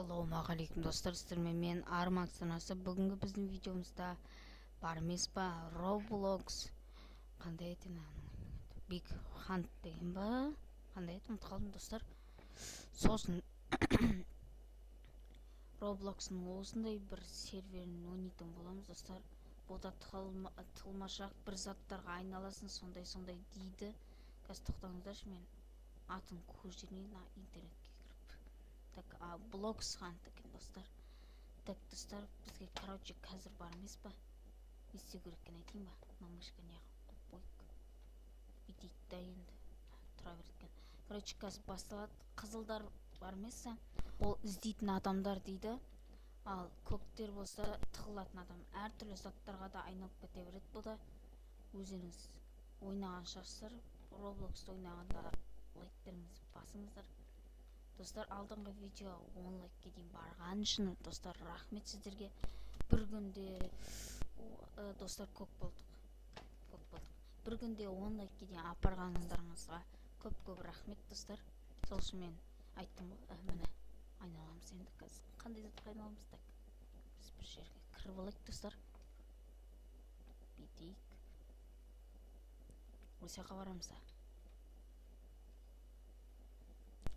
Ассалаумағалейкум, достар! Сіздермен мен, Арман Санасы. Бүгінгі біздің видеомызда бар емес па, Roblox қандай еді, Big Hunt деген ба, қандай еді, ұмытып қалдым, достар. Сосын Roblox'ың осындай бір серверін ойнайтын боламыз, достар. Бұл да тығылмашақ бір заттарға айналасың, сондай сондай дейді. Қазір, тоқтаңыздаршы, мен атын көріп жіберейін интернетке кіріп. Так, а, Blox Hunt екен, достар. Так, достар, бізге, короче, қазір бар емес па, не істеу керек екенін айтайын ба? Мына мышка неғып қойып қойдық, бүйтейік та, енді тұра береді екен. Короче, қазір басталады. Қызылдар бар емес, ол іздейтін адамдар дейді, ал көктер болса тығылатын адам. Әртүрлі заттарға да айналып кете береді. Бұл да өздеріңіз ойнаған шығарсыздар. Роблоксты ойнағанда лайктеріңізді басыңыздар, достар. Алдыңғы видео 10 лайкке дейін барған үшін, достар, рахмет сіздерге. Бір күнде, достар, көк болдық, көк болдық. Бір күнде 10 лайкке дейін апарғандарыңызға көп көп рахмет, достар. Сол үшін мен айттым ғой. Міне, айналамыз енді. Қазір қандай затқа айналамыз? Так, біз бір жерге кіріп алайық, достар. Бүйтейік, осы жаққа барамыз да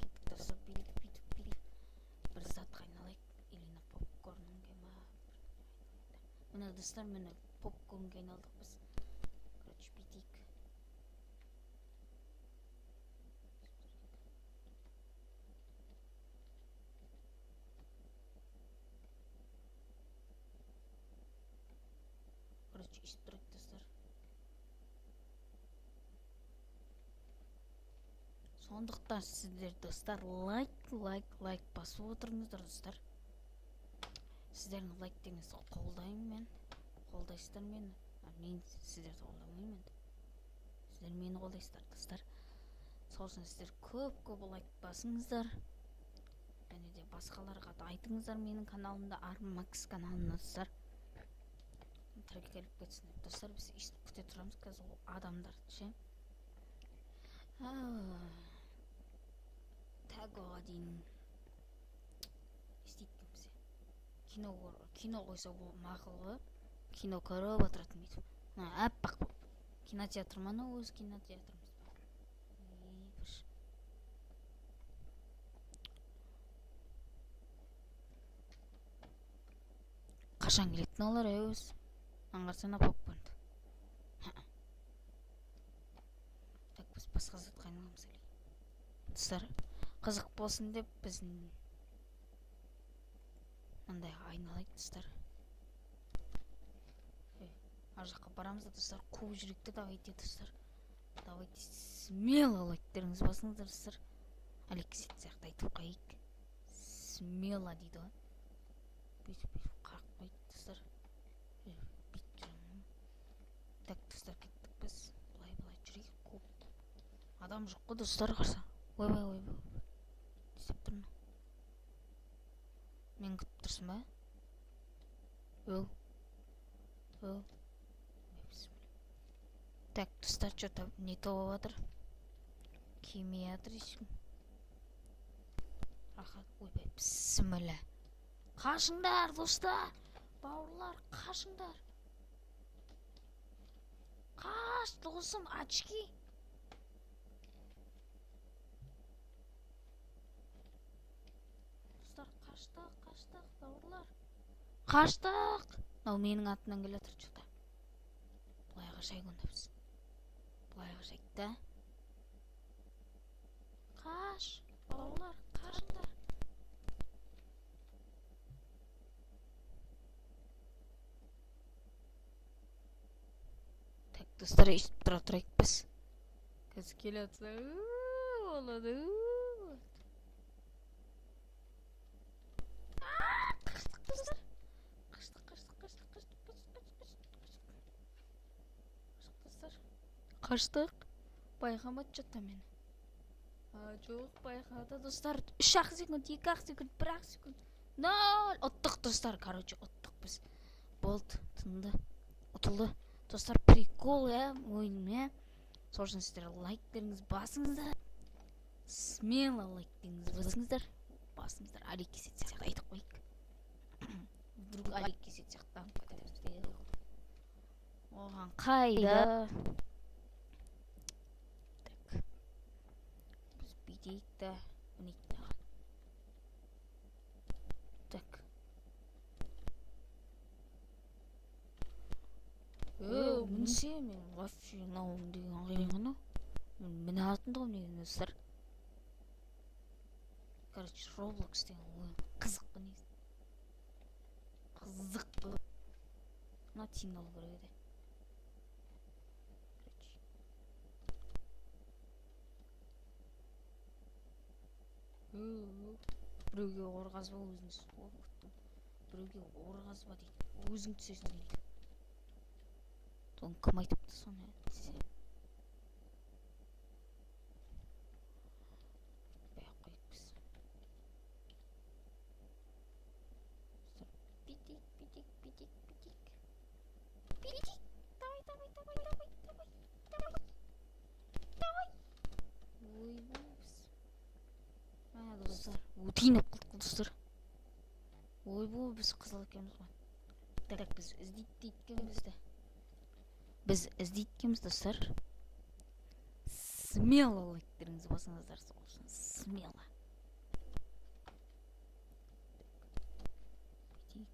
кеттік, достар. Бүйтіп, бүйтіп, бүйтіп бір затқа айналайық. Или на попкорнге ма? Міне, достар, міне, попкорнге айналдық біз. Короче, бүйтейік. Короче, өйстіп тұрайық, достар. Сондықтан сіздер, достар, лайк, лайк, лайк басып отырыңыздар, достар. Сіздердің лайктеріңізді қолдаймын мен, қолдайсыздар мені. А, мен сіздерді қолдамаймын енді, сіздер мені қолдайсыздар, достар. Сол үшін сіздер көп көп лайк басыңыздар және де басқаларға да айтыңыздар менің каналымда, Армакс каналына, достар, тіркеліп кетсін деп. Достар, біз өйстіп күте тұрамыз қазір ол адамдарды ше. Так, оға дейін не істейді екенбіз? Кино, кино қойса, бұл мақұл ғой. Кино көріп отыратын, бүйтіп мына аппақ болып. Кинотеатр ма анау өзі, кинотеатрымыз ба? Ей, бір қашан келеді мыналар, ей, өзі? Аңғарсана попкорнды. Так, біз басқа затқа айналамыз или, достар, қызық болсын деп біздің мындайға айналайық, достар. Ей, ар жаққа барамыз да, достар, қуып жүрейік те. Давайте, достар, давайте, смело лайктеріңізді басыңыздар, достар. Алексей сияқты айтып қояйық, смело дейді ғой. Бүйтіп, бүйтіп қарап қояйық, достар. Ей, бүйтіп жүремін. Так, достар, кеттік біз. Былай, былай жүрейік қуып. Адам жоқ қой, достар, қараса. Ойбай, ойбай, ойбай, не істеп тұр мынау? Мен күтіп тұрсың ба? Оу, оу. Так, достар, че то не то болып жатыр, келмей жатыр ешкім. Рахат. Ойбай, бісміллә, қашыңдар, достар, бауырлар, қашыңдар! Қаш, досым, очки. Достар, қаштық, қаштық, бауырлар, қаштық. Мынау менің атымнан келе жатыр че то. Былай қашайық онда, біз былай қашайық та. Қаш, бауырлар, қашыңдар! Так, достар, өйстіп тұра тұрайық біз. Қазір келе жатса болады. Қаштық, достар, қаштық, қаштық, қаштық, қаштық, қаштық, қаштық, қаштық, достар, қаштық. Байқамады че то мені. А, жоқ, байқады, достар. 3-ақ секунд, 2-ақ секунд, 1-ақ секунд, 0. Ұттық, достар, короче, ұттық біз. Болды, тынды, ұтылды, достар. Прикол, иә, ойын, иә. Сол үшін сіздер лайктеріңізді басыңыздар, смело лайктеріңізді басыңыздар. басыңыздар. Али кесет сияқты айтып қояйық. Вдруг Али кесет сияқты дамып кетеміз де. Оған қайда? Так. Біз бүйтейік та, мінейік мынаған. Так. Мінсе мен вообще мынау деген қиын ғой. Мен міне алатын тұғым деген, достар. Короче, Roblox деген ойын қызық қой негізі. Қызық қой. Мына тиын алу керек еді. Короче. Біреуге ор қазба, өзің түс. О, ұттым. Біреуге ор қазба дейді. Өзің түсесің дейді. Соны кім айтыпты соны десе. Айтпай ақ қояйық біз. Достар, бүйтейік, бүйтейік, бүйтейік, бүйтейік. Бүйтейік. Давай, давай, давай, давай, давай, давай. Давай. Ойбой, біз. Мә, достар, өтейін деп қалдық қой, достар. Ойбой, біз қызыл екенбіз ғой. Так, біз іздейді дейді екенбіз де. Біз іздейді екенбіз, достар. Смело лайктеріңізді басыңыздар сол үшін. Смело. Бүйтейік.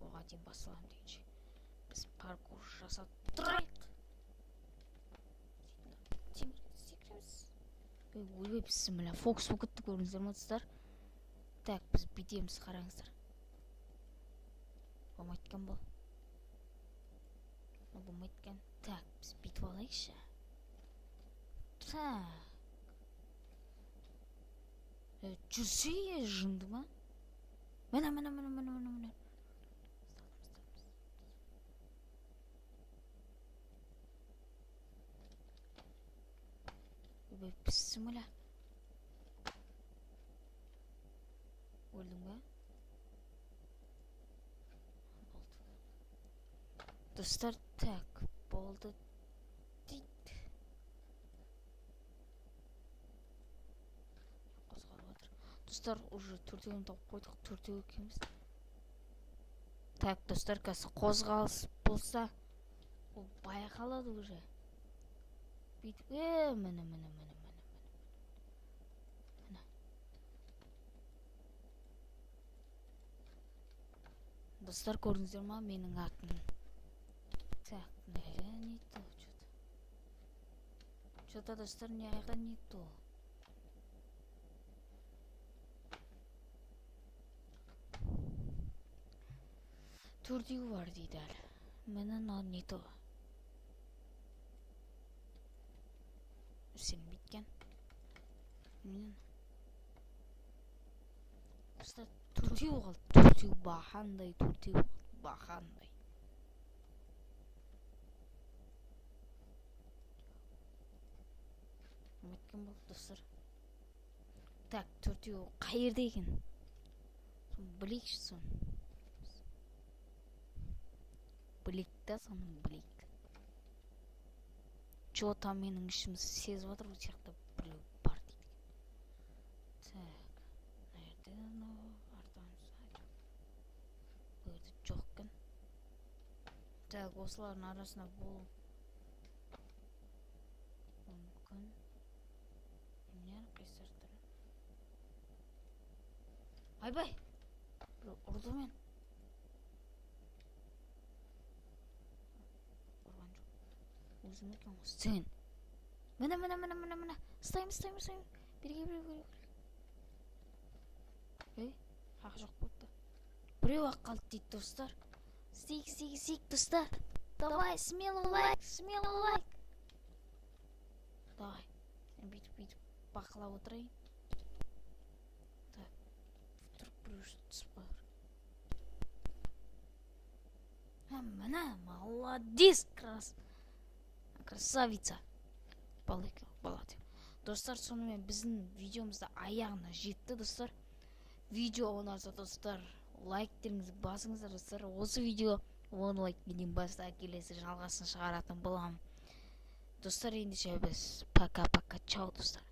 Оға дейін басыламын дегенше. Біз паркур жасап тұрайық. Темір секіреміз. Ой, ойбай, бісміллә, фокус болып кетті, көрдіңіздер ма, достар? Так, біз бүйтеміз, қараңыздар. Болмайды екен бұл. Бұл болмайды екен. Так, біз бүйтіп алайықшы. Так. Жүрсе, жынды ма? Міне, міне, міне, міне, міне, міне. Ұстадым, ұстадым. Ойбай, бісміллә. Өлдің бе? Болды. Достар, так, болды дейді. Қозғалып жатыр. Достар, уже төртеуін тауып қойдық, төртеу екенбіз. Так, достар, қазір қозғалыс болса, ол байқалады уже. Бүйтіп, міне, міне, міне, міне, міне, міне. Достар, көрдіңіздер ма менің атым? Так, мына не то, что-то. Что-то, достар, мына жақта не то. Төртеу бар дейді әлі. Міне, мынау не то. Сенбейді екен. Міне. Достар, төртеу қалды. Төртеу бақандай, төртеу қалды. Бақандай. Ұмытқан болды, достар. Так, төртеу қай жерде екен? Соны білейікші соны. Білейік та, соны білейік. Че там менің ішім сезіп жатыр, ол жақта біреу бар дейді. Так, мына жерде анау артамыз. Бұл жерде жоқ екен. Так, осылардың арасында болу мүмкін. Міне, қайсары. Айбай! Біреу ұрды мен. Ұрған жоқ. Өзім екен ғой. Сен. Міне, міне, міне, міне, міне. Ұстаймын, ұстаймын, ұстаймын. Берге, берге, берге. Ей, хақ жоқ болыпты. Біреу ақ қалды дейді, достар. Істейік, істейік, істейік, достар. Давай, смело лайк, смело лайк. Давай. Мен бүйтіп, бүйтіп бақылап отырайын. Так. Вдруг біреу түсіп қалар. А, міне, молодец, красавица. Бала екен, бала деп. Достар, сонымен біздің видеомыз да аяғына жетті, достар. Видео ұнаса, достар, лайктеріңізді басыңыздар, достар. Осы видео 10 лайк менен баста келесі жалғасын шығаратын боламын. Достар, ендеше біз пока пока, чао, достар.